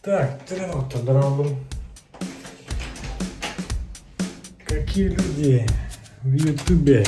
Так, тренер Какие люди в Ютубе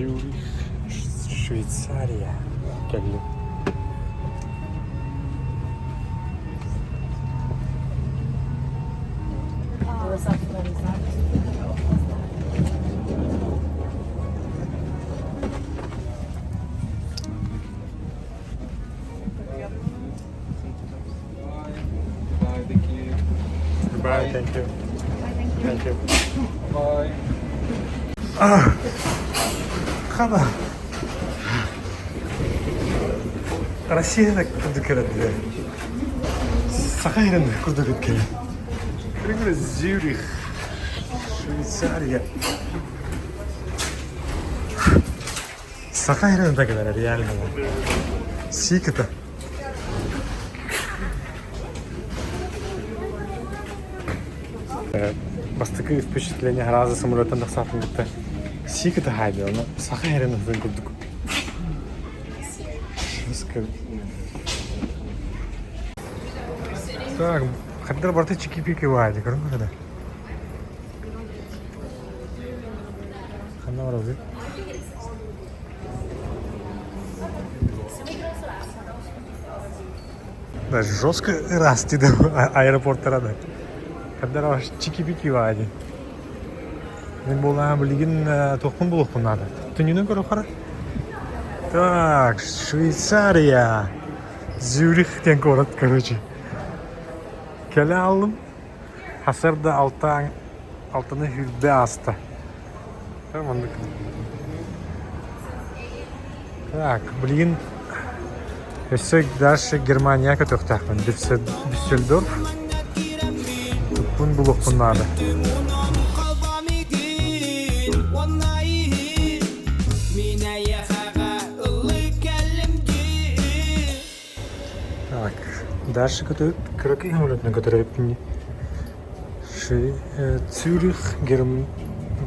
Зюрих, Швейцария кэллим. Bye, thank you. Goodbye, thank you. Thank you. Bye. Хана. Россияда курдук кэлэн Саха сирин курдук кэлэн. Зюрих, Швейцария. Саха сирин да кэлэр реально. Сиката. Бастакы впечатление сразу самолеттан тахсаатын кытта сииката хаайда, ону саха сирин ытын курдук. Так, хаддар барыта чики-пики баайда, көрүҥ да. Ханна барабыт? Да, жестко расти да аэропорттара да. Хаддар чики-пики баайда. Мин буолаан билигин туохпун булуохпун наада. Түннүнэн көрө Так, Швейцария. Зюрих диэн куорат, короче. Кэлэ аллым. Хасар да алта алтаны сүүрдэ ааста. Маннык. Так, билигин өссө дальше Германия көтүөхтээхпин. Дюссельдорф. Туппун булуохпун наада. Так, дальше кыракый самолетна көтөрөппүн Цюрих,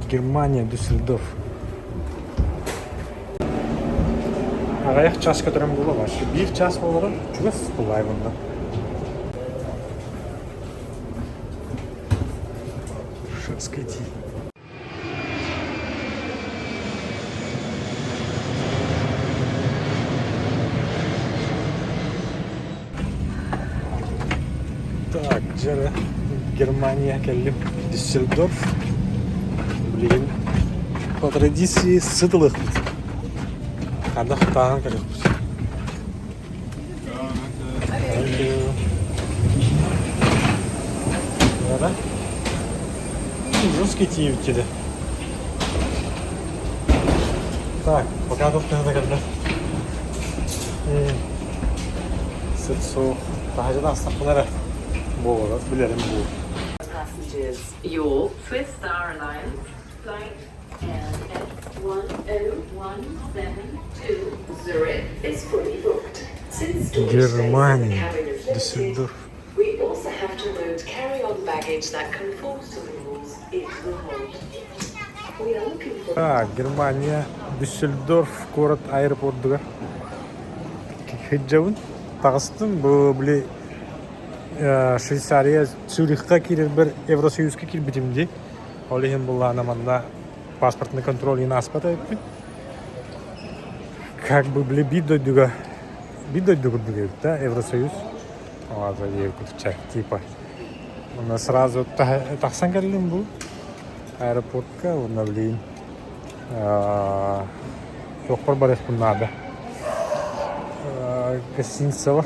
Германия, Дюссельдорф. Аҕыйах час көтөрөн буолуо вообще. Биир час буоларын чугас буллай бунда. Шацкий Так, дьэ Германия кэллим. Дюссельдорф. Билигин по традиции сыт ылыахпыт. Ханна хатааһын кэлиэхпит. Thank you. Да? Жесткий тиийбит Так, пока тут надо когда. Сыт суох. Таһырдьа астахпына эрэ буолар, билэрим бу. Passengers, your Swiss Star Alliance flight LX10172 Zurich is fully booked. Since storage space in the Германия, cabin is limited, Дюссельдорф. we also have to load carry-on baggage that conforms to the rules into the hold. We are looking for Так, Германия, Дюссельдорф куорат аэропордугар сылдьабын. Таҕыстым бу били Швейцария Цюрихха киирэрбэр Евросоюзка киирбитим дии. Ол иһин буллаана манна паспортный контроль иһин ааспат эбиппин. Как бы били биир дойдуга биир дойду курдук эбит да Евросоюз. Ладно, типа. Уонна сразу тахсан кэллим бу аэропортка уонна блин туохпар барыахпын наада гостиницаҕа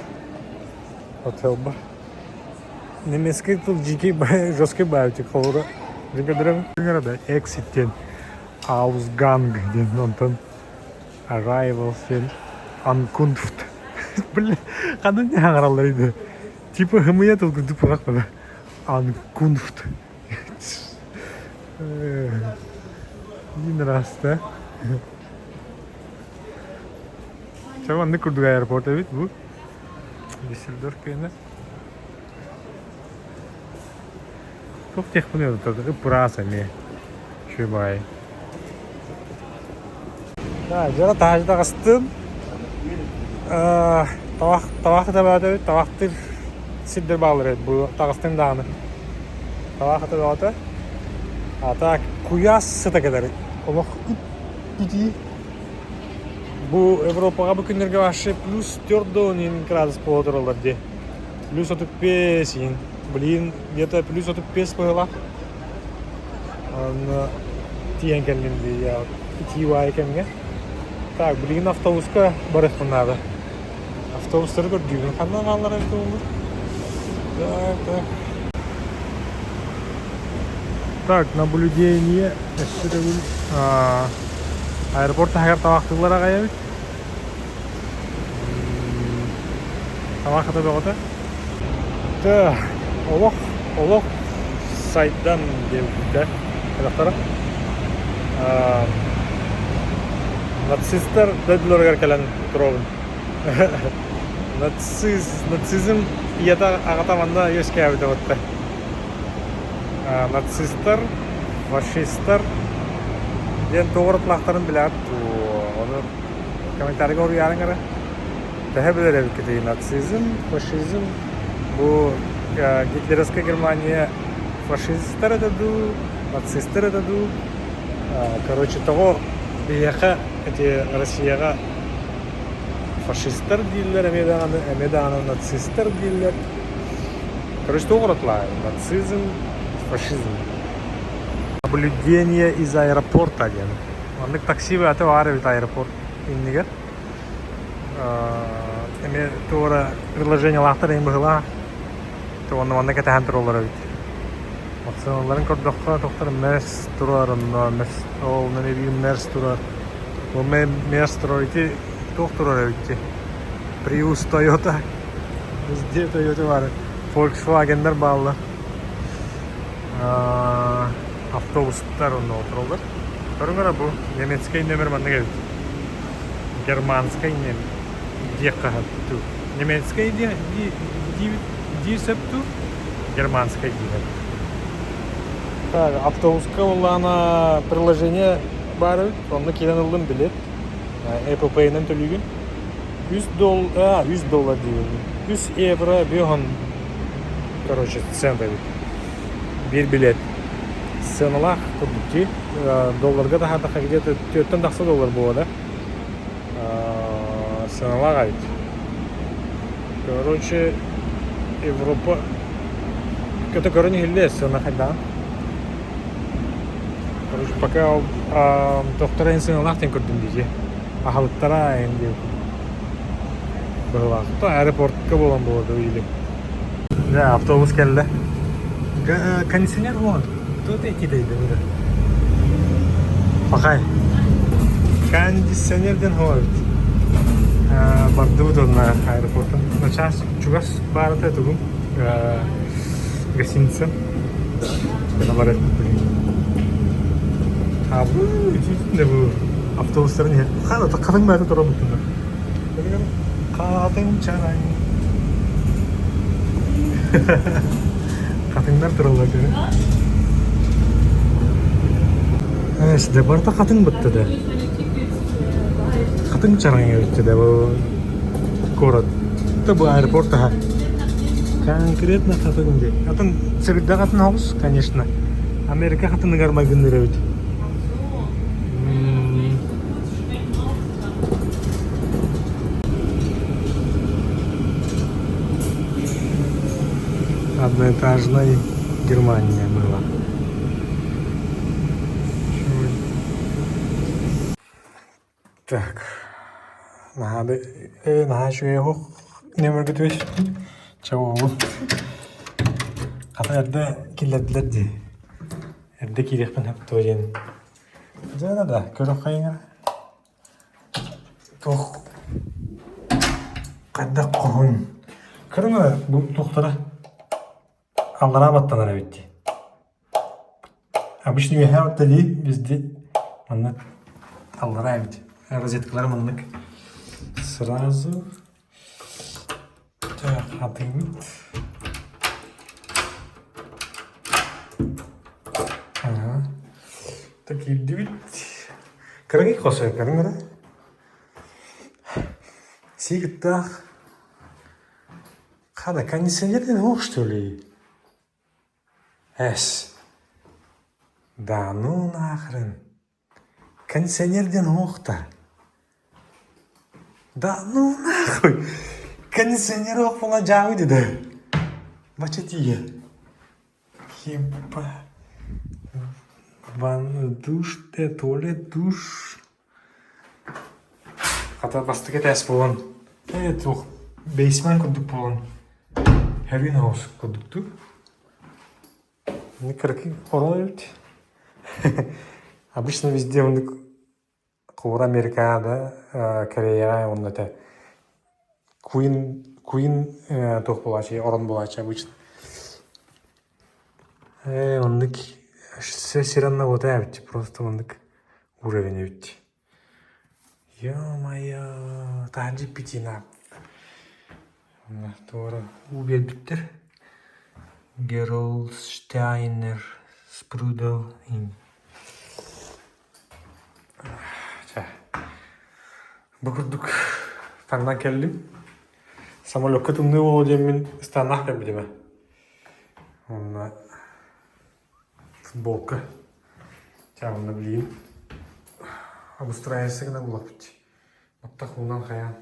отелбар немецкий тыл дьиикэй жесткий баайытык холобура да exit диэн Ausgang диэн онтон Arrival диэн Ankunft блин ханна хаҥараллар ини типа хымыйа тыл курдук буолах Ankunft Один раз да Чэ маннык курдук аэропорт эбит бу Дюссельдорф киэнэ Туох диэхпиний ып-ыраас эмиэ үчүгэй баҕайы Дьэ таһырдьа таҕыстым табах табах да эбит табахтыыр сирдэр бааллар эбит бу таҕыстым даҕаны табах ата бөҕөтө а так куйаас сыта кэлэр олох итии бу Европаҕа бу күннэргэ вообще плюс 4 градус буола тураллар дии плюс 35 иһин Блин, где-то плюс 35 быһыылаах. Онно тиийэн кэллим дии итии баайы кэмҥэ. Так, билигин автобуска барыахпын наада. Автобустары көрдүүбүн. Ханна хааллар эбит буоллар? Так, так. Так, наблюдение өссө төгүл аэропорт таһыгар табахтыыллар аҕай эбит. Табах хата бөҕөтө. Да, олох, олох сайдан диэбиттэр элэхтэрэ. Нацистар дойдуларыгар кэлэн туруобун. Нациз, нацизм ийэтэ аҕата манна үөскээбитэ батта. Нацистар, фашистар диэн туох уратылаахтарын билэҕит дуо? Ону комментарийга уруйаарыҥ эрэ. Төһө билэр эбиккитий нацизм, фашизм бу гитлеровская Германия фашистар это дуу, нацистар это дуу. Короче, тоҕо биһиэхэ эти Россияҕа фашистар дииллэр эмиэ даҕаны, эмиэ даҕаны нацистар дииллэр. Короче, туох уратылааҕый? Нацизм, фашизм. Наблюдение из аэропорта диэн. Маннык такси аты баар эбит аэропорт иннигэр. Эмиэ туора приложениелаахтар эҥин быһыылаах. Уонна манна кэтэһэн тураллар эбит. Массыыналарын көрдөххө тохтор Мерс турар онно Мерс ол онно биир Мерс турар. Ол Мерс турар ити туох турар эбит дии. Prius Toyota. Везде Toyota баар. Volkswagen'дар бааллар. Автобустар онно олороллор. Көрүҥ эрэ бу немецкэй нөмер маннык эбит. Германскай диэххэ сөп Немецкэй дии сөп дуу, германскай диир. Так, автобуска буоллаҕына приложение баар эбит, онно киирэн ыллым билет. Apple Pay-нан төлүүгүн. 3 доллар диибин. 3 евро 5 короче, цент эбит. Биир билет. Сыаналаах курдук дии. Долларга таһаатахха где-то 4 тахса доллар буолуо да. Сыаналаах эбит. Короче, Европа көтө көрөн иһиллиэ сыана хайдаҕын. Короче, пока тохтор эн сыаналаах диэн көрдүм дии. Аһылыктара эн диэн быһыылаах. Аэропортка буолан буолуо или. Да, автобус кэллэ. Кондиционер вон. Тут эти дойдулары. Пахай. Кондиционер диэн хоһо эбит. Бардыбыт онно аэропортан. Начаас чугас баарата тугум. Гостиница. Бар А бу бу автобустарын иһэр. Хата хатыҥ баата турар бутунна. Хатыҥ чараҥ. Хатыҥнар тураллар көрө. Сиде барыта хатыҥ бытты да. Хатыҥ чараҥ эбитти да бу город. Это бу аэропорт аха. Конкретно хатыгын дии. Атын сэбирдэх атын оҕус, конечно. Америка хатыныгар майгынныыр эбит. Одноэтажная Германия была. Так, наһаа да наһаа үчүгэй оһох нөмөргүтү чабуобун. Хата эрдэ киллэрдилэр дии. Эрдэ киириэхпин сөп дуо диэн. Дьэ да, көрөх хайыҥа. Туох хайдах хоһун. Көрүҥ эрэ, бу туохтара аллараа баттанар эбит дии. Обычно үөһээ батта дии, везде маннык аллараа эбит. Розеткалар маннык сразу так, хатыыбыт. Ага. Так киирдибит. Кыракый хос көрүҥ эрэ. Сиигиттаах. Хана кондиционер суох что ли? Эс. Да ну нахрен. Кондиционер диэн суох да. Да ну нахуй. Кондиционер суох буолан дьаабы дии Бачча тиийэ. Еба. Ванна, душ, туалет, душ. Хата бастакы этээс буолан, ээ туох бейсмент курдук буолан, heavy house курдук Кыракый орон эбит. Обычно везде оннук Куура Америкаҕа да, Кореяҕа уонна этэ Queen Queen туох буолааччы орон буолааччы обычно. Ээ оннук сир анна буота эбит просто оннук уровень эбит. Ё-моё, таһырдьа пятина. Туора уу биэрбиттэр. Геролштайнер Спрудел Чэ, бу курдук таҥнан кэллим. Самолекка тымныы буолуо диэммин ыстааннаах кэлбитим ээ. Уонна футболка. Чэ, онно билигин обустраиваться гына булаппыт. Баттах уунан хайаан.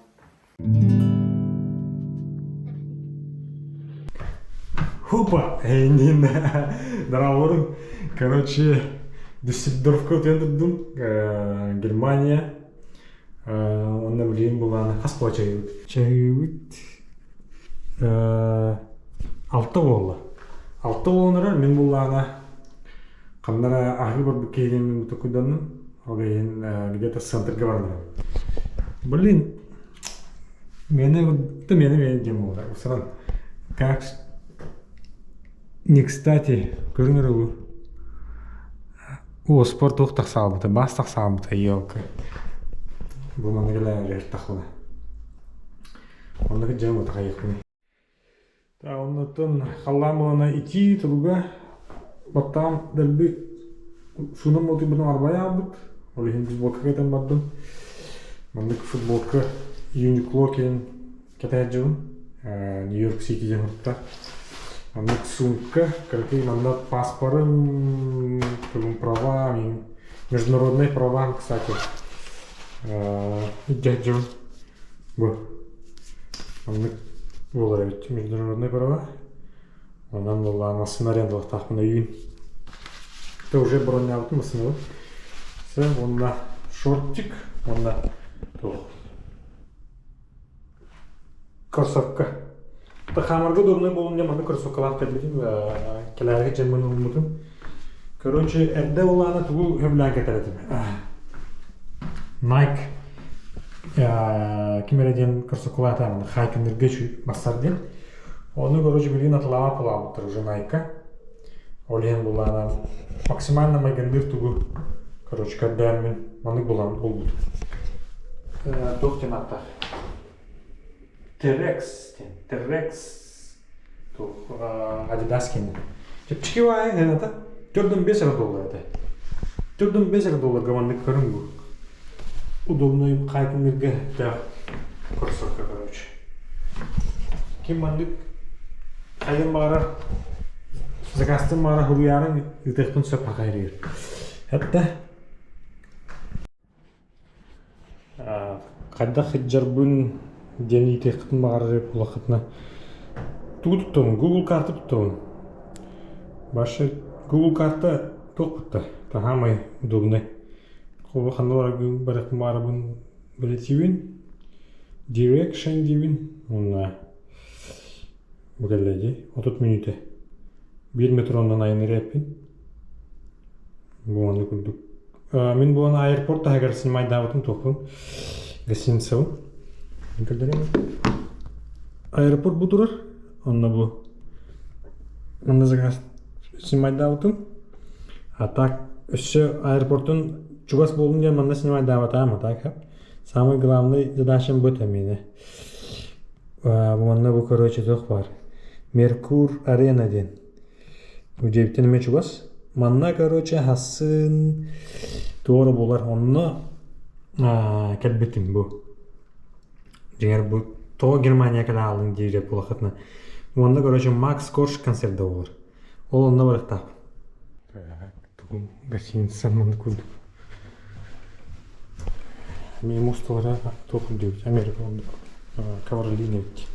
Хупа! Эйнин Здравствуй. Короче, Дюссельдорфка утуйан турдум. Германия. Онно билигин булааны хас буола чайыбыт? Чайыбыт алта буолла. Алта буолан эрэр мин буллаана ханна эрэ аһыы барбыт киһи мин токуйданным. Ол иһин где-то центрга баран Блин, мени мени мени диэн буолар. Усаран как не кстати көрүҥ эрэ бу. Уоспор туох тахсаабыта, бас тахсаабыта елка. Бу манна кэлээр тахла. Оннук дьэ бутахайыахпын. Оннуттан халлаан буолана итии туруга баттаан дэлби суунан буолтуйбутун арбай аалбыт. Ол иһин футболка кэтэн бардым. Маннык футболка Uniqlo кэлин кэтэ сылдьабын. Нью-Йорк Сити диэн суруктаах. Маннык сумка, кыракый манна паспорым, тугум права, международные права, кстати. Илдьэ сылдьабын. Бу Маннык буолар эбит международнай права. Онон буоллаҕа массыына арендалахтаахпын өйүүн. Это уже бронньаабытым массыынабын. Все, уонна шортик, уонна туох кроссовка. Хаамарга удобнай буолун диэн маннык кроссовкалаах кэлбитим, кэлээри дьэммин ылыммытым. Короче, эрдэ улаана тугу сөбүлээн кэтэр этим. Nike ким эрэ диэн кроссовкалаата хайкиннергэ барсар диэн. Ону короче билигин атылаабат буолаабыттар уже Nike. Ол иһин булаанан максимально майгынныыр тугу короче көрдөөн маннык булан булбут. Туох диэн ааттаах? T-Rex диэн. T-Rex туох Adidas киэнэ. Чэпчэки баайы сыаната 4,5 эрэ доллар этэ. 4,5 эрэ долларга маннык көрүҥ бу. Удобный хайкиннергэ тээх кроссовка короче. Ким маннык хайын баҕарар заказтын баҕарар суруйаарын ыытыахпын сөп хахайрыыр. Этте Хайдах сылдьарбын диэн иитиэххитин баҕарар буоллаххытына тугу туттабын? Google карта туттабын. Баша Google карта туох кутта? Таһаамай удобнай. Холобур ханна барарбын баарабын бэлэтиибин. Direction диибин уонна бу кэллэ дии 30 мүнүүтэ. Биир метронан айанныыр эппин. Бу маннык курдук. Мин буолан аэропорт таһыгар снимайдаабытым туохпун гостиницабын. Көрдөрөм. Аэропорт бу турар. Онно бу манна заказ снимайдаабытым. А так өссө аэропортун чугас буолун диэн манна снимайдаабатаам а так самый главный задачам бу этэ миэнэ. Бу манна бу короче туох баар. Меркур арена диэн. Дьиэбиттэн эмиэ чугас. Манна, короче, хасын туора буолар. Онно кэлбитим бу. Дьиҥэр бу тоҕо Германия кэлэ хааллыҥ диир буолаххытына. Уонна, короче, Макс Корж концерта буолар. Ол онно барыахтаахпын. Тугум гостиница маннык курдук. Эмиэ муосталара туох диэбит Америка курдук ковролин эбит.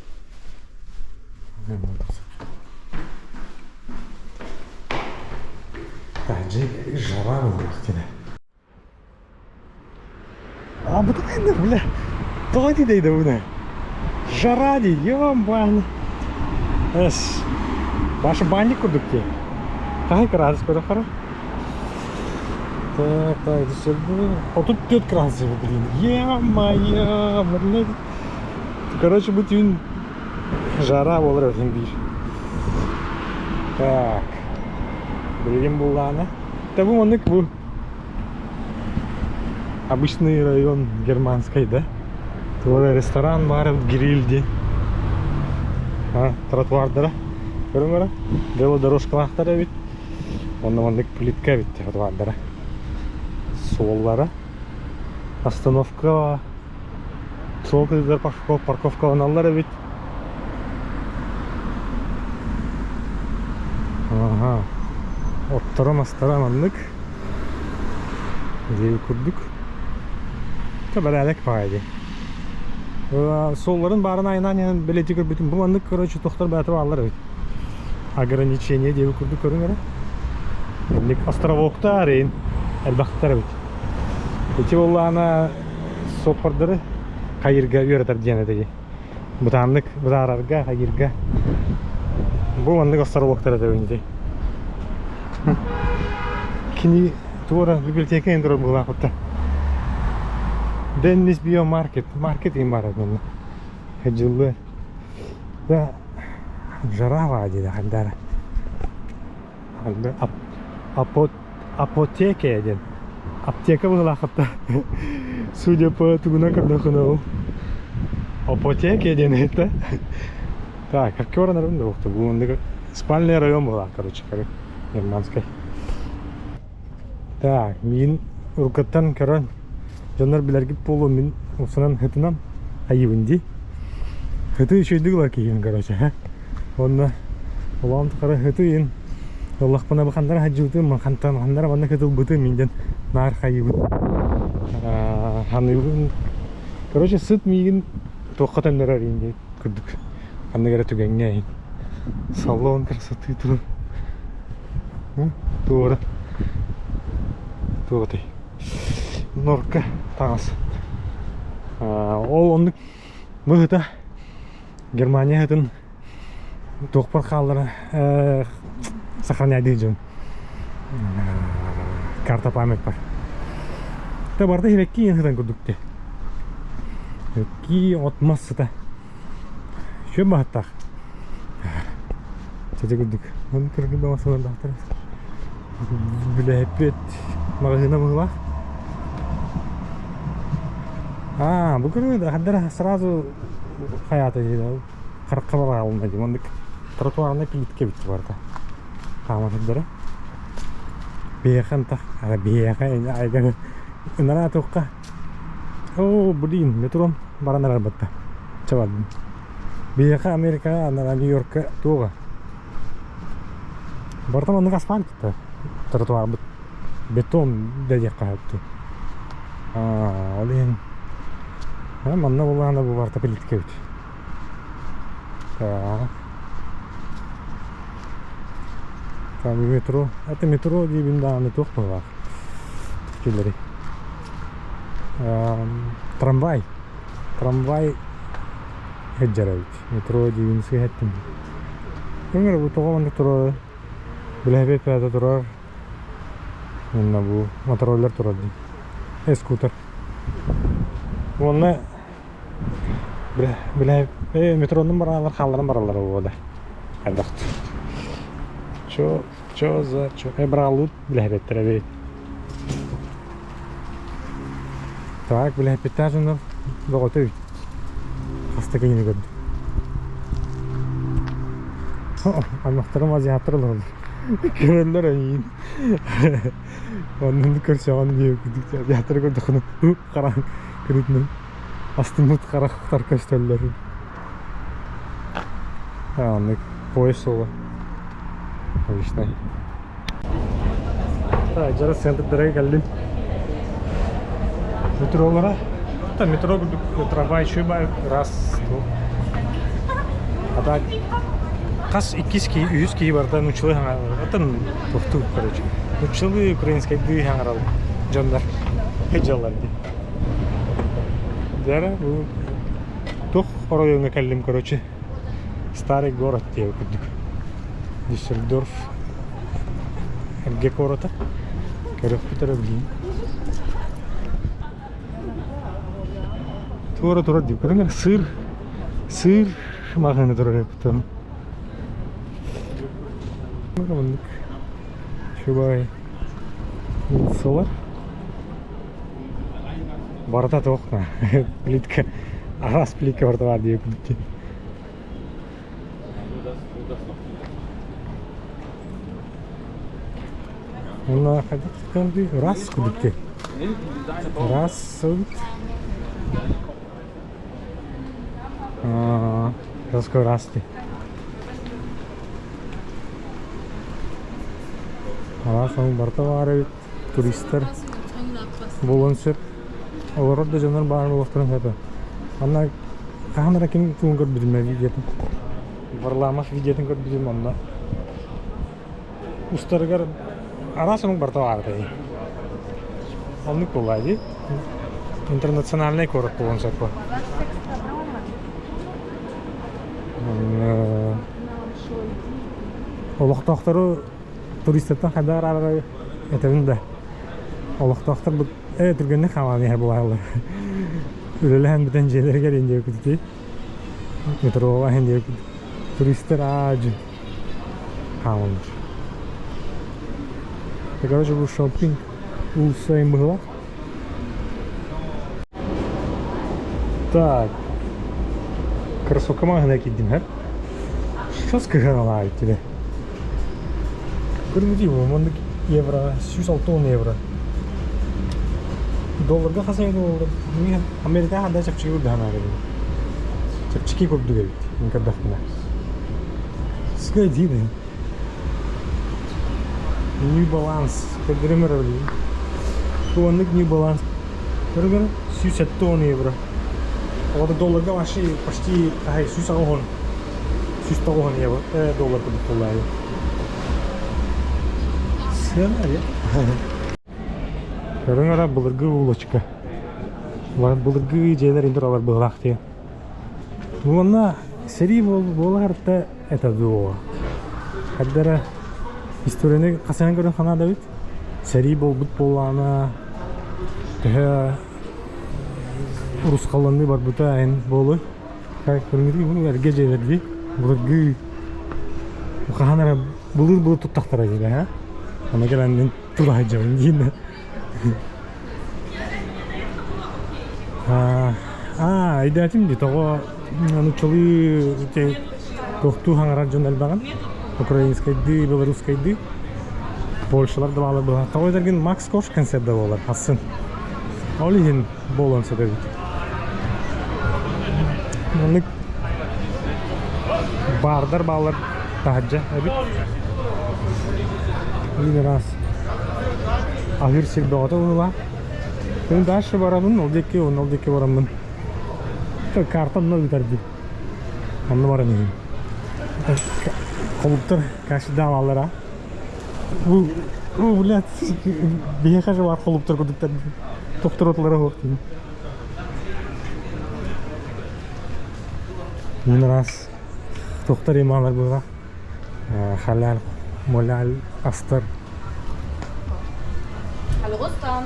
Таһырдьа жара буолуох диэнэ. А бу да бля, тоҕо ититэй да буна? Жара дии, ё-моё. Эс, Баша банник курдук дии. Хаһан кыраадыс көрөххөрө? Так, так, 34 градусов, блин. Е-мое, блин. Короче, бу түүн жара буолар этим биир. Так. Билигин буллаана. Да бу маннык бу обычный район германской, да? Туора ресторан баар гриль диэн. А, тротуардара. Көрүҥ эрэ. Велодорожкалаахтар эбит. Онно маннык плитка эбит тротуардара. Суоллара. Остановка суол кытыытыгар парковкаланаллар эбит. Аха. Отторо-мастара маннык. Диэби курдук. Бэрээдэк баҕайы дии. Суолларын баарын айынан иһэн бэлиэтии көрбүтүм. Бу маннык, короче, тохтор бэйэтэ бааллар эбит. Ограничение диэби курдук көрүҥ эрэ. Инник островоктар эйин элбэхтэр эбит. Ити буоллаҕына суоппардары хайырга үөрэтэр диэн этэ Бытааннык бытаарарга, хайыырга. Бу маннык островоктар этэбин ити. Кини туора библиотека иһин турар быһыылаах Деннис биомаркет. Маркет иһин баар манна. Дьыллы. Да жара диде хандара. Апотека диэн. Аптека быһыылааххытта. Судя по тугунан көрдөххүнэ ол. Апотека диэн эһиттэ. Так, какой баран да бу Бу спальный район была, короче, германской. Так, мин уруккаттан көрөн дьоннор билэргит буолуо мин усунан хытынан хайыбын дии. Хыты үчүгэйдик ылар киһибин, короче. Уонна улахан тухары хыты ыллахпына бу ханнара сылдьыбытым, хантан ханнара манна кытылбытым мин диэн наар хайыыбын. Ханыыбын. Короче, сыт миигин туохха төннөрөр иин диэн курдук. Ханнык эрэ түгэҥҥэ иһин. Салон красоты турар. Туора. Туотай. Норка таҥас. Ол оннук быһыта Германия ыһытын туохпар хааллара сохраняйдыы дьон карта памятпар. Та барда хибекки ыһытан курдук те. Ки от мас сыта. Шөм баһаттаах. Чача курдук. Оны кыргын да масынан Билэһиппит маҕаһыына быһыылаах. Аа, бу күнү ханна сразу хайаата дии харахха бараалына дии маннык тротуарнай плитка эбит барыта хаама сылдьара. Биһиэхэ ынтах биһиэхэ айганы ынараа туохха оо блин метром баран эрэр батта чэ бардым. Биһиэхэ Америкаҕа анараа Нью-Йоркка туоҕа. Барыта маннык асфальт да тротуарбыт бетон да диэххэ сөп Аа, ол иһин манна буоллаҕына бу барыта плитка эбит. Так. Там метро. Это метро диибин даҕаны туох быһыылаах киллэрий. Трамвай. Трамвай сылдьар эбит. Метро диибин сыһэттим. Өҥөр бу тоҕо маннык турар? Билэһэбиэт бэйэтэ турар. Уонна бу мотороллер турар дии. Э, скутер. Уонна билэ метронун бараалар хаалларан бараллар буолуо хайдах чё чё за чё э быраҕаллыбыт билэһэбэттэр эбит так билэһэппиттээх дьоннор бөҕөтө эбит хаста киһини көрдүм аймахтарым азиаттар олороллор көрөллөр эйиин оннун көрсөҕүн диэбит азиаттары көрдөххүнэ хараҕын кырыытынан астыммыт харахтар көстөллөр. Оннук поезд суола обычный. Так, дьара центрдэргэ кэллим. Метролара. Та метро курдук трамвай үчүгэй раз А так хас иккис киһи, үһүс киһи барыта нууччалыы хаҥарар. Атын туохтуу, короче. Нууччалыы, украинскайдыы хаҥарар дьоннор дьаллар дии. Дьэ бу туох оройуоҥҥа кэллим, короче. Старый город диэбит курдук. Дюссельдорф эргэ куората. Көрүөхпүт эрэ билигин. Туора турар дип көрүҥ сыр сыр маҕаһыына турар эбит Маннык Чубай улуссалар барыта туох плитка араас плитка барыта баар диэбит Уонна раз кудукки раз Раз Араас барыта баар эбит туристар буолуон сөп. Олорор да дьоннор баар буолуохтарын сөп. Манна хаһан эрэ ким тугун көрбүтүм видеотын. Варламов видеотын көрбүтүм онно. Устарыгар араас омук барыта баар этэ. Оннук буолла дии. Интернациональный куорат буолуон сөп. Олохтоохтору туристартан хайдах араарары этэбин да. Олохтоохтор бу ээ түргэнник хаалан иһэр буолаллар. Үлэлэһэн бүтэн дьиэлэригэр индиэкутутуй. Метроҕа индиэкут. Туристар аадьы хаалаллар. Короче, бу шоппинг уулусса быһыылаах. Так. Кроссовка маҕаһыына киирдим һэ. Сейчас кыһаналаабыт тебе. Көрбүтүй бу маннык евро 160 евро. Долларга хас евро буолла? Америка ханда чэпчэки курдук санаа кэлин. Чэпчэки курдук эбит. Мин көрдөхпүнэ. Скай диибин. New Balance. Көрдөрөм эрэ билигин. Туоннык New Balance. Көргөн 170 евро. Оҕото долларга вообще почти хай 180 190 евро доллар курдук буоллаайы. Сыана диэ. Көрүҥ эрэ былыргы улочка. Былыргы дьиэлэр туралар быһылаах диэн. Уонна сэрии буолар это дуо. Хайда эрэ историяны хасыһан көрөн ханаада эбит. Сэрии буолбут буоллаҕына төһө урусхалланыы барбыта эн буолуой. Көрүҥүтүн эргэ дьиэлэрдии былыргы хаһан эрэ былыр-былыр туттахтара дии ээ. Аны кэлэн мин тула сылдьабын диин. Аа, өйдөөтүм дии, тоҕо нууччалыы ити туохтуу хаҥарар дьон элбэҕин. Украинскайдыы, белорусскайдыы. Польшалар да баалар быһа. Тоҕо этэргин Макс Корж концерт да буолар, ахсын. Ол иһин буолуон сөп эбит. Маннык Баардар бааллар таһырдьа эбит. Биир раз аһыыр сир бөҕөтө быһыылаах. Мин дальше барабын, ол диэки, ол диэки бараммын. Карта онно ыытар дии. Онно баран иһин. Холуптар кашидаалалара. Бу, блядь, биһиэхэ же баар холуптар курдуктар тохторотулара суох дии. Мин раз тохтор ималар була халал, молал, астар. Hallo Rustam.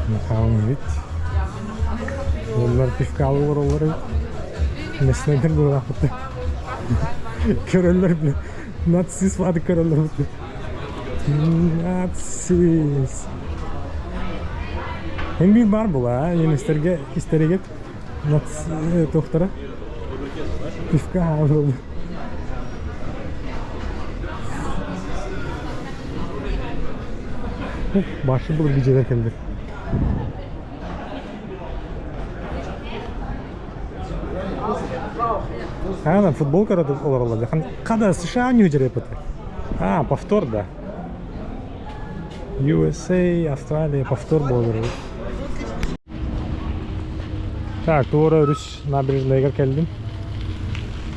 Михаил бит. Олар пивкалы олороллор эбит. Местнайдар буолаахпыт. Көрөллөр бile. Нацист баады көрөллөр бит. Нацист. Hem bir бар була, немецтерге истеригет туохтара пивка хаалар. Башы был гүжелер келди. А, футбол олороллар. Када США не үдерепыты. А, повтор, да. USA, Австралия, повтор буолар. Так, туора өрүс набережныйга кэллим.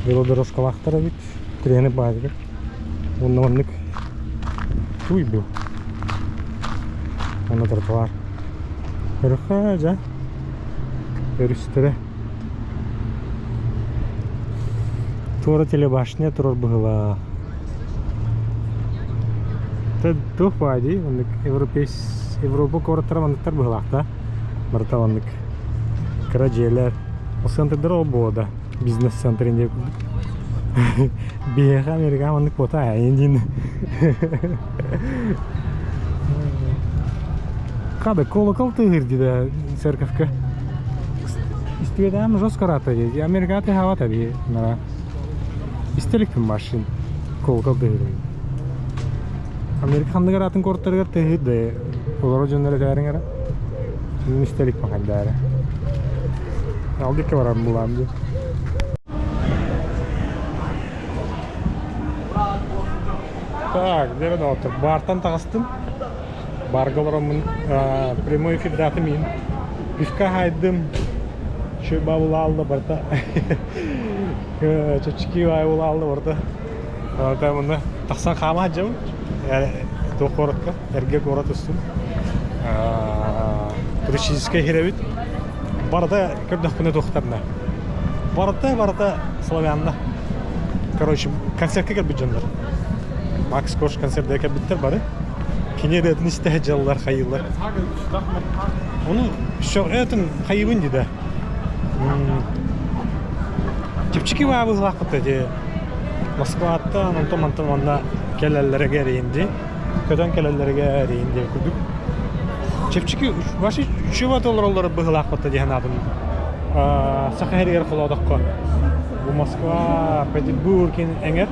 Велодорожкалаахтар эбит. Трени баайдыгар. Уонна маннык туй бу. Онно тротуар. Көрөххө дьэ. Өрүстэрэ. Туора телебашня турар быһыылаах. Туох баа дии, оннук европейс Европа куораттара манныктар быһыылаах да. Барыта маннык кыра дьиэлэр. Ол центрдара ол буолуо да, бизнес-центр диye курдук. Биһиэхэ Америкаҕа маннык буота эйин диин. Хада колокол тыаһыыр дии да церковка. Истибэтэҕим жестко ыраатта дии. Америкаҕа тыаһаабата дии нара. Истэ иликпин машин колокол тыаһыырын. Америка ханнык араатын куораттарыгар тыаһыыр да олорор дьоннор этээриҥ эрэ. Мин истэ иликпин хайда эрэ. Алдыкка баран булаам дии. Так, дебен отыр. Бартан таҕыстым. Барга олороммун прямой эфирдаатым иин. Пивка хайдым. Шөй бабылаалла барта. Чөчки баайбылаалла барта. Мында тахсан хаама сылдьабын. Туох куоратка, эргэ куорат устун. Туристическай сирэбит. Барыта көрдөхпүнэ туохтарына. Барыта, барыта славянна. Короче, концертка кэлбит дьоннор. Макс Корж концертга кэлбиттэр бары. Кини ырыатын истэ дьаллар хайыылар. Ону все этин хайыбын диде. Чэпчэки баабыһылаахпыт ити Москваттан, онтон мантан манна кэлэллэригэр эрэйин дии. Көтөн кэлэллэригэр эрэйин диэн курдук. Чэпчэки вообще үчүгэй олороллоро быһыылаахпыт дии санаатым. Саха сиригэр холоодоххо бу Москва, Петербург эҥэр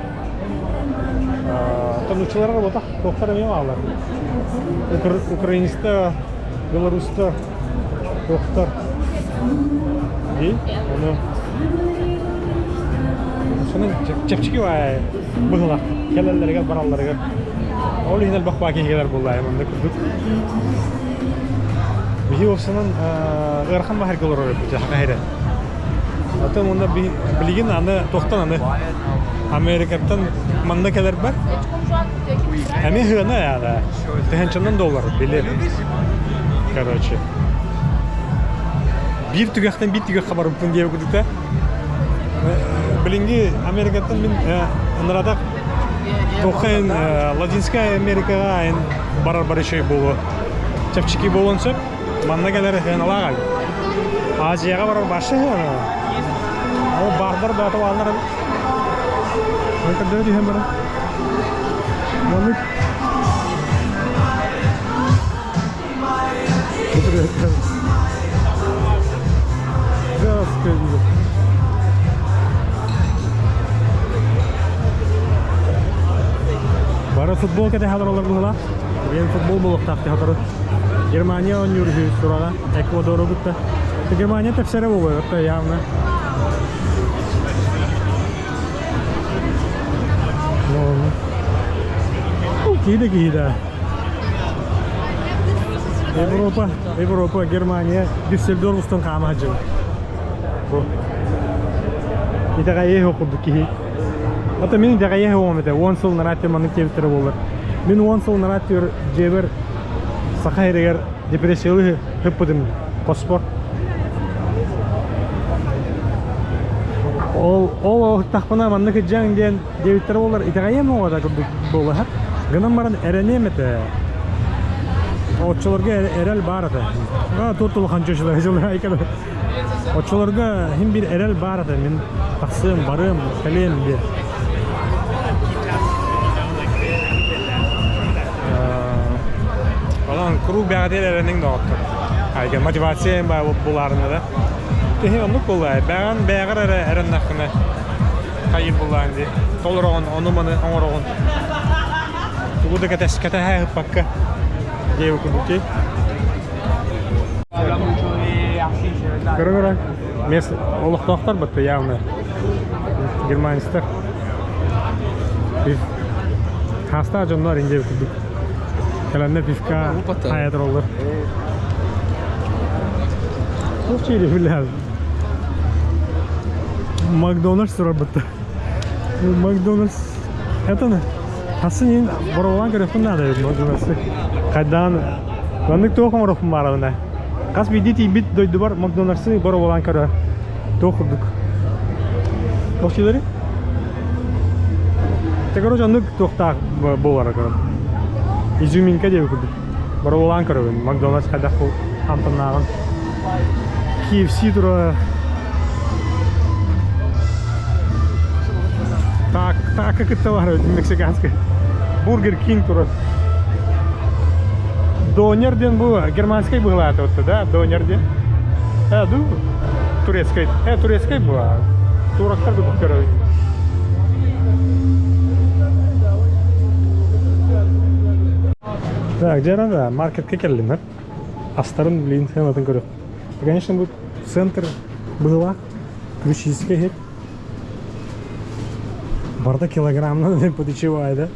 оттон нууччалар буолбатах, туохтар эмиэ бааллар. Украинецтар, белорустар, туохтар дии. Ону Сонун чэпчэки баай быһыылаах кэлэллэригэр баралларыгар. Ол иһин элбэх баа киһи кэлэр буоллаайы манна курдук. Биһи уопсанан ыарахан баһарга олорор эбит саха сирэ. Атын уонна билигин аны туохтан аны Америкаттан манна кэлэрбэр эмиэ сыана яада тыһыынчанан доллар билет. Короче. Биир түгэхтэн биир түгэххэ барбыппын диэбит курдук Билиҥҥи Америкаттан мин ынаратах туохха Латинская Америкаҕа айан барар бар үчүгэй буолуо. Чэпчэки буолуон сөп. Манна кэлэр сыаналаах эбит. Азияҕа барар башы сыаналаах. Ол баардар баата бааллар эбит. Ой, көрдөрө түһэн баран. Маннык Бары футбол кэтэһэ олороллор быһыылаах. Диэн футбол буолуохтаах дии сотору. Германия оонньуур үһү сураҕа Эквадору кытта. Германия тэпсэрэ буолуо, это явно. Ну, киһи киһи да. Европа, Европа, Германия, Düsseldorf устун хаама сылдьыбыт. Бу. Итэҕэйиэ курдук киһи. Ата мин итэҕэйиэ уом этэ. Уон сыл нараат маннык диэбиттэрэ буолар. Мин уон сыл нараат дьиэбэр Саха сиригэр депрессиялыы ыппытым хоспор. Ол ол оһуттахпына маннык ыдьаҥ диэн диэбиттэрэ буоллар итэҕэйиэм оҕото курдук буолаһар. Гынан баран эрэниэм этэ. Оччолорго эрэл баар этэ. А тут улахан чучулар Оччолорго хим бир эрэл баар этэ. Мин тахсыам, барыам, кэлиэм диэн. Онон куруук бэҕэтиэр эрэниҥ доҕоттор. Айга мотивация баа булаарына да. Киһи оннук буоллаа. Бэҕэн бэҕэр эрэ эрэннэххинэ хайыр буллаан дии. Толороҕун, ону-маны оҥороҕун. Тугу да кэтэс кэтэһэ ыппакка диэбит курдук дии. Көрө-көрө мест олохтоохтор батта явно германецтар Хаастаах дьоннор инде курдук. Кэлэннэ пивка хайа тураллар. Туох чири билэр. Макдональдс турарбытта. Макдональдс это хасын ин боровалаан көрөхпүн наада эбит Макдональдсы. Хайдаан маннык туох оҥорохпун баарабына. Хас биирдии тиийбит дойдубар Макдональдсы боровалаан көрөр. Туох курдук. Туох чилери? Те короче оннук туохтаах буолара көрөн. Изюминка диэби курдук. Боровалаан көрөбүн. Макдональдс хайдах бу амтаннааҕын. KFC тура Так, так кытта бар мексиканский. Бургер Кинг турар. Донер диэн бу германский быһылаата вот да, донер диэн. Э, ду турецкай. Э, турецкай була. Турактар курдук көрөбүн. Так, где да, маркетке келдим. Астарын, блин, сыанатын көрүөх. Конечно, бу центр была, туристический хит. Барда килограммнан подычевай, да?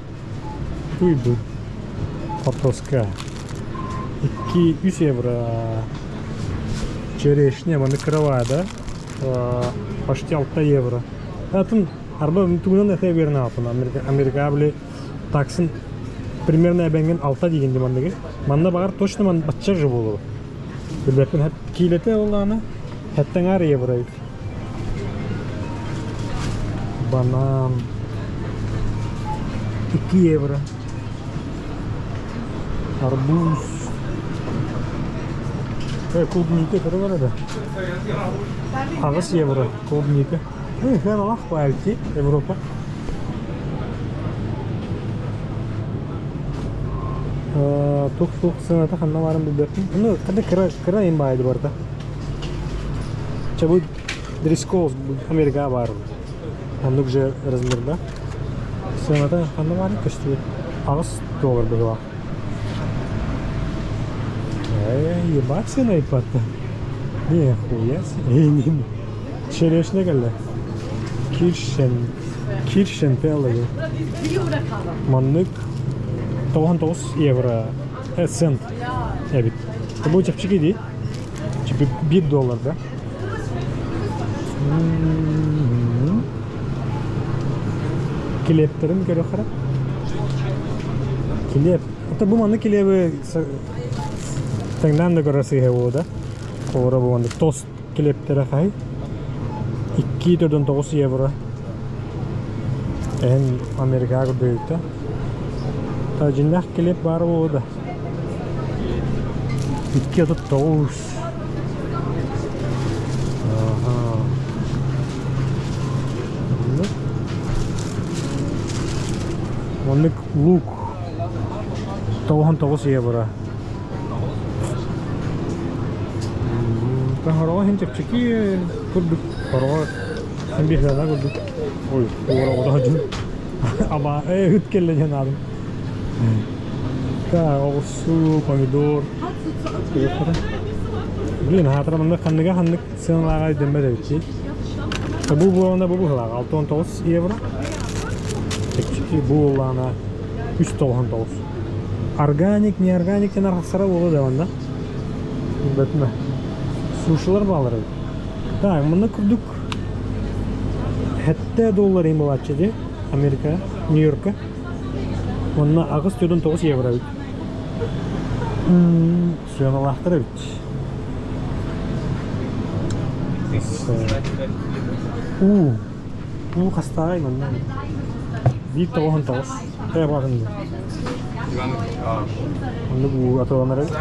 Туй бу. Хортоска. 2 евро. Черешня, маны кырава, да? Почти 6 евро. Атын арба тугунан эте берин атын Америка Америка били таксын примерно эбэнген 6 деген де мандыгы. Манна багар точно ман бачча же болу. Билбеппин хеп киилете оллаана хеттеңар евро эбит. Банан 2 евро. Арбуз. Э, клубника көрө барада. 8 евро клубника. Э, хэн алах баалти Европа. Тух-тух сыаната ханна баарын билбэппин. Ну, когда кыра кыра им баайды барда. Ча бу Дрискоус Америка баар. Оннук же размерда. Сыаната ханна баарын көстүбүт. 8 доллар быһыылаах. Эй, ебать сына ипатта. Нихуя себе. Черешня кэллэ. Киршен. Киршен пеллеги. Маннык 99 евро цент эбит. Бу чэпчэки дии. 1 доллар да? Килиэптэрин көрүөххэ Килиэп. Это бу маннык килиэби тэҥнээн да көрөр сыыһа буолуо да. Холоро бу маннык тост килиэптэрэ хаһый? 2,49 евро. Эһэн Америкаҕа көрдөйүктэ. Та дьиҥнээх килиэп баар буолуо да. 2,39. Ага. Маннык лук 99 евро. Хороҕо иһин чэпчэки курдук. Хороҕо иһин биһиэнэ курдук. Ой, уора оҕото Аба, ыт кэллэ диэн аадым. Так, оҕурсу, помидор. Блин, аһаатар маннык ханныга ханнык сыаналааҕа өйдөммөт эбит дии. Бу буолана бу быһылаах 69 евро. Бу буоллаҕына 399. Органик, не органик диэн арахсара буолуо да манна. Билбэтим. Сушилар баалар эбит. Так, манна курдук 7 доллар им буолааччы дии Америка, Нью-Йоркка. Онно 8,9 евро эбит. Сыаналаахтар эбит. Уу, уу хастааҕый манна? Биир тоҕуһун тоҕус. Хайа баҕын Оннук уу атыланар эбит.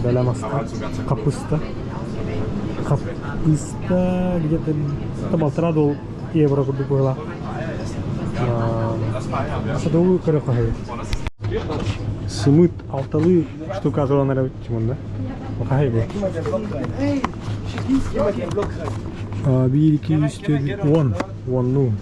Бэлэм аста. Хаппыста. Хаппыста где-то полтора дол евро курдук быһыылаах. Садовую көрө Сымыт алталыы штука атыланар эбит мунна. Хай бу. Биир, икки, үс, төрт, уон. Уоннуу.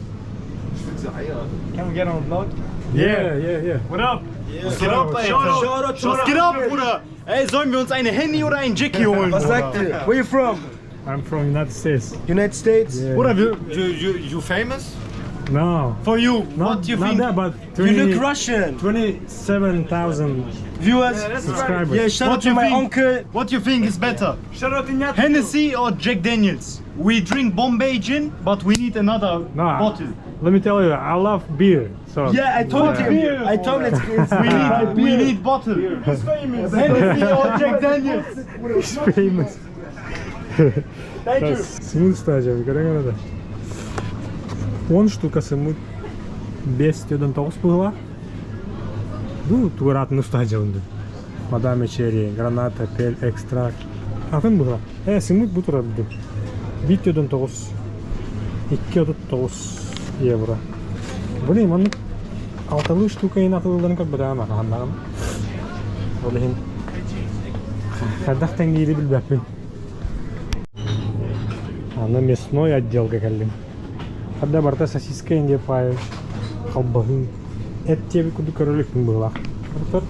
Can we get on vlog? Yeah. What up? Was geht ab, Alter? Was geht ab, Bruder? Ey, sollen wir uns eine Henny oder einen Jackie holen? Was sagt ihr? Where you from? I'm from United States. United States? Yeah. Bruder, wir, you, you, you famous? No. For you, Not, what do you not think? that, but You 20, look Russian. 27,000 Viewers. subscribers. Yeah, shout What out to you my think? uncle. What you think is better? Shout out to Nyat. Hennessy or Jack Daniels? We drink Bombay gin, but we need another No, bottle. Let me tell you, I love beer. So Yeah, I told Yeah. him. I told him it's, We need, we need bottle. famous. Hennessy or Jack Daniels? He's famous. Thank you. Сымыт стажа, көрөҥөр да. 10 штука сымыт 5,9 была. Ну, тугуратны устажабын. Мадам Черри, граната, пель, экстракт. Атын была. Сымыт бу турар 1,9 2,39 евро. Блин, маннык алталыы штука иһин атылыларын көрбөтөҕүм аханнаҕым. Ол иһин хайдах тэҥниири билбэппин. Аны мясной отделга кэллим. Хадда барыта сосиска индия пай, халбаһыы, эт диэбит курдук көрө иликпин быһыылаах. Оттон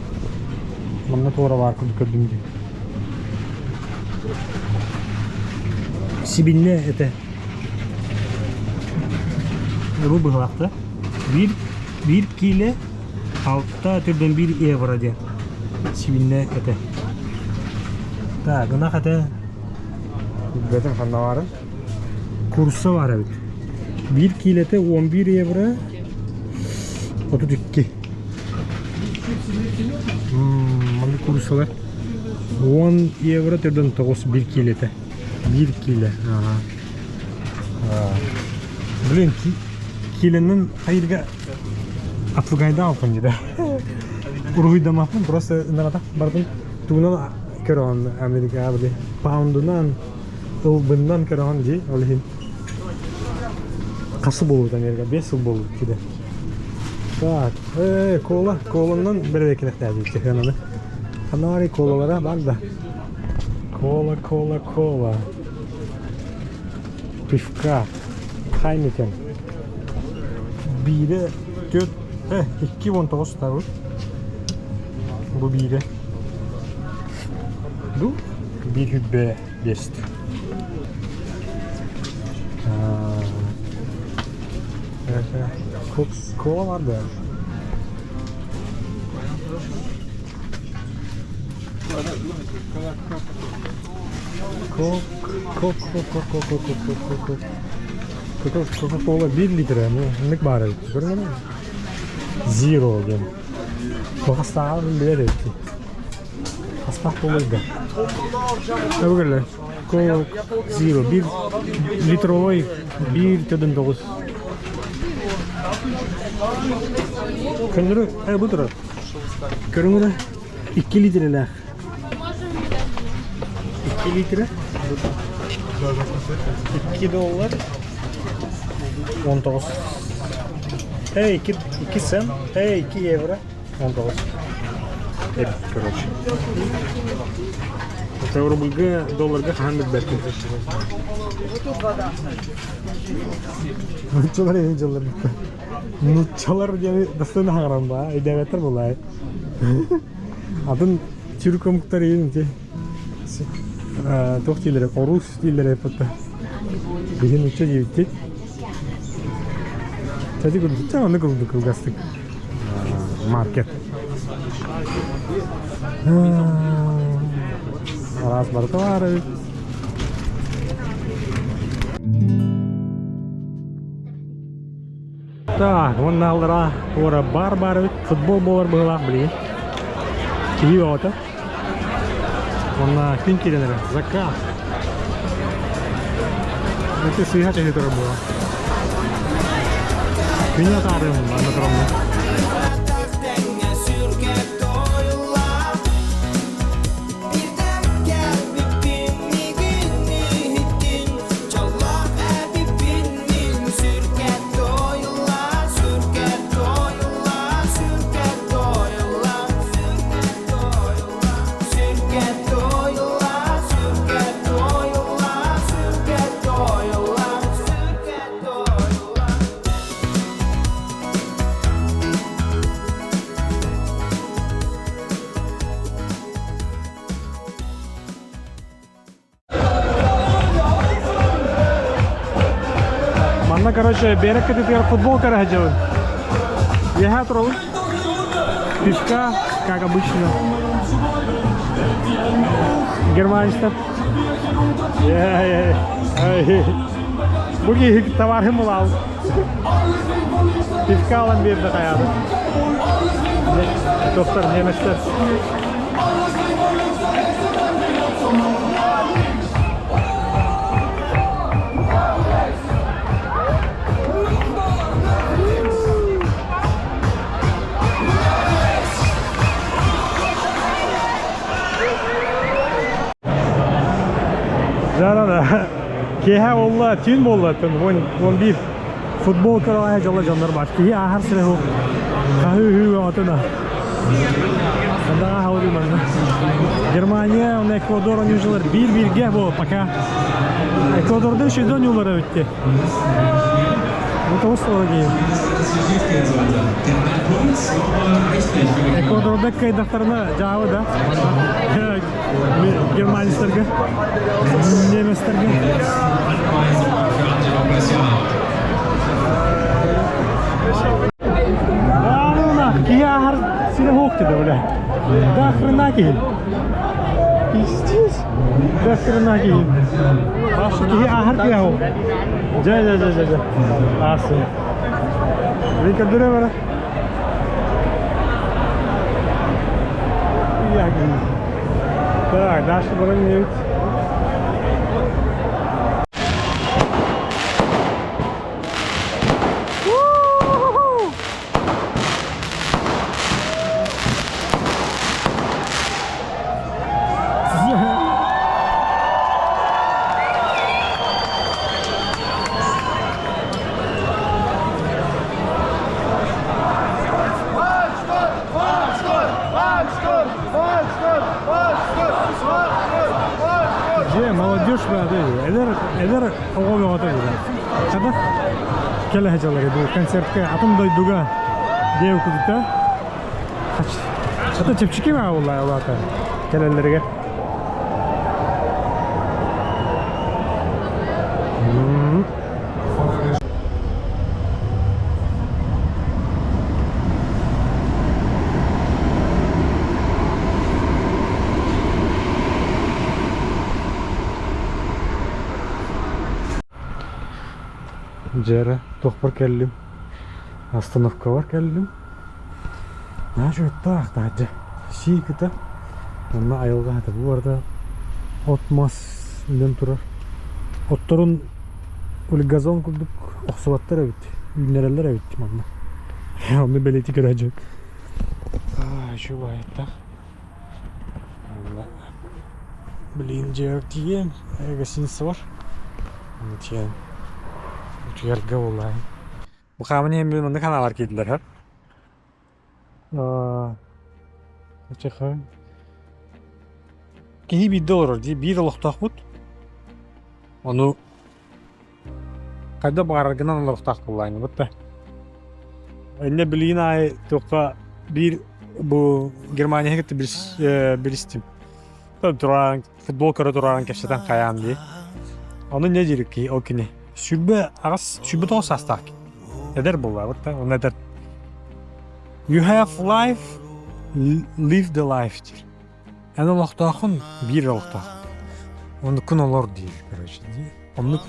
манна туора баар курдук көрдүм дии. Сибиннэ этэ. Бу быһыылаах да. Биир, биир киилэ алта төрдөн биир евро диэн. Сибиннэ этэ. Так, ынах этэ билбэтим ханна баарын. Курса баар эбит. Биир киилэтэ 11 евро 32. Маннык курсалар 10 евро төрдөн тоҕус биир киилэтэ. Биир киилэ. Ага. Блин, киилэнэн хайырга отвыкайдаалпын дии да. Уруһуйдамаппын, просто ынаратах бардым. Тугунан көрөҕүн Америкаҕа били паундунан, ылбыннан көрөҕүн дии, ол иһин хас сыл буолбут Америка? 5 сыл буолбут киде. Так, кола, коланнан бэрэбиэркэлэхтээбит чехананы. Ханна колалара бар да. Кола, кола, кола. Пивка. Хайнекен. Биирэ түөрт, 2,19 табы. Бу биирэ. Бу биир хүббэ биэст. Кола бар да. Кок, кок, кок, кок, кок, кок, кок, кок, кок. Кока-кола 1 литр, ну, ыннык баар эбит. Көрүҥ Zero диэн. Хастааҕын билэр эбит. Хастаах буолуой да. Өбүгэлэр. Coke Zero. Биир литровой биир төдөн тоҕус. Көннөрү бу турар. Көрүҥ 2 литрелээх. 2 литре. 2 доллар 19. Эй, 2, 2 цент, эй, 2 евро 19. Эбит, короче. Это рубльга, долларга хаһан билбэппин. Нуччалар эҥин дьыллар бүттэ. Нуччалар диэни достойно хаҥаран баа, өйдөөбөттөр буолаай. Атын Түрк омуктар иин ити туох дииллэрэ, орус дииллэрэ эппэтэ. Биһин учча диэбиттик. Чати курдук, ча оннук курдук кылгастык маркет. Араас барыта баар эбит. Так, уонна аллара туора бар бар эбит. Футбол буолар быһыылаах билигин. Киһи бөҕөтө. Уонна күн киирэн эрэр. Заказ. Ити сыыһа түһүү турар буолар. Күнү атаарыым манна тураммын. Манна, короче, берег кытытыгар футбол көрө сылдьабын. Үөһээ турабын. Пивка, как обычно. Германецтар. Бу киһи товарым улаал. Пивка алан биэрдэ хайаады. Доктор немецтер. Жарана киэһэ буолла, түүн буолла, 11 футбол көрө дьолло дьоннор бар. Киһи ааһар сирэ суох. Хаһыы-ыһыы бөҕөтүн Даҕа хаалыы манна. Германия уонна Эквадор оонньуулар биир-бииргэ бу пока. Эквадорда үчүгэй оонньуулара бүттэ. Бу тоҕус сыл дии. Эквадорда кыайдахтарына дьаабы да. Германецтарга, немецтарга. Да ну нах, киһи ааһар сирэ суох дии бля. Да хрена киһи. Пиздец. Да хрена киһи. Башы киһи ааһар киһи ол. Дьэ, дьэ, дьэ, дьэ, дьэ. Аасы. Мин көрдөрө бара. Так, дальше баран иһэбит. Дьэ, молодежь баады. Эдэр, эдэр оҕо бөҕөтө билэр. Хата кэлэ сылдьаллар бу концертка атын дойдуга диэбит курдук Хата чэпчэки баа буолла улаата кэлэллэригэр. Дьэ туохпар кэллим, остановкабар кэллим. Наһаа үчүгэйдээх таһырдьа сии кыта Онно айылҕа хата бу барыта от-мас үүнэн турар. Отторун газон курдук охсубаттар эбит, үүннэрэллэр эбит манна. Онно бэлиэтии көрөөччү. Үчүгэй баайыттаах. Блин, дьиэбэр тиийэн, гостиница бар. Онно тиийэн утуйарга буоллаҕым. Бу хааман иһэн мин маннык санаалар киирдилэр һэ. Киһи биирдэ олорор дии, биир олохтоохпут. Ону хайдах баҕараргынан олоруохтаах буоллаҕыҥ да. Инньэ билигин аайы туохха биир Бу Германияҕа кытта билистим. Туран футбол көрө туран кэпсэтэн хайаан дии. Ону не диир ки ол кини 28 29 саастаах эдэр буоллаабыт да онно эдэр You have life, live the life диир. Эн олохтоохун биир олохтоох. Оннуккун олор диир, короче. Оннук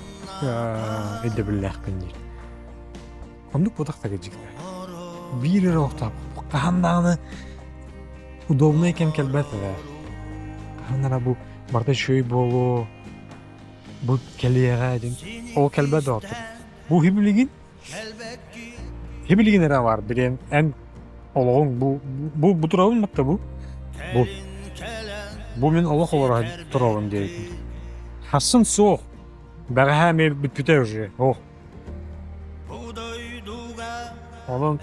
өйдөбүллээхпин диир. Оннук буотах да дьиктэ. Биир эрэ олохтоох. Хаһан даҕаны удобнай кэм кэлбэт ээ. Хаһан эрэ бу барыта үчүгэй буолуо, бу кэлиэҕэ диэн. Ол кэлбэт доҕоттор. Бу билигин билигин эрэ баар билигин эн олоҕуҥ бу бу бу турабын батта бу бу бу мин олох олоро туробун диэбитим. Хассын суох. Бэҕэһээ эмиэ бүппүтэ уже. Ох. Онон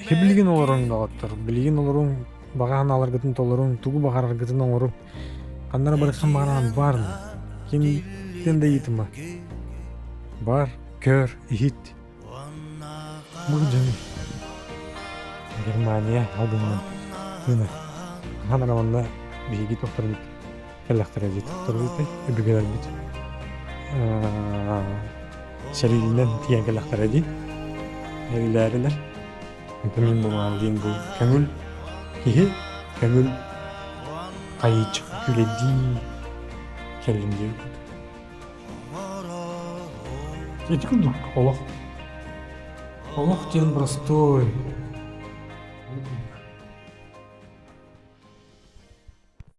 билигин олоруҥ доҕоттор, билигин олоруҥ, баҕа санааларгытын толоруҥ, тугу баҕараргытын оҥоруҥ. Ханна эрэ барыаххын баҕараҕын бар. Кимтэн да ыйытыма. Бар, көр, иһит. Бу дьон Германия алгынна тыына. Хаһан эрэ манна биһиги тохторбут кэллэхтэрэ дии тохторбут өбүгэлэрбит сэриилинэн тиийэн кэллэхтэрэ дии эбилээрилэр Онтон мин булаан диэн бу көҥүл киһи көҥүл хайыч күлэдии кэллим диэбит Ити курдук олох олох диэн простой.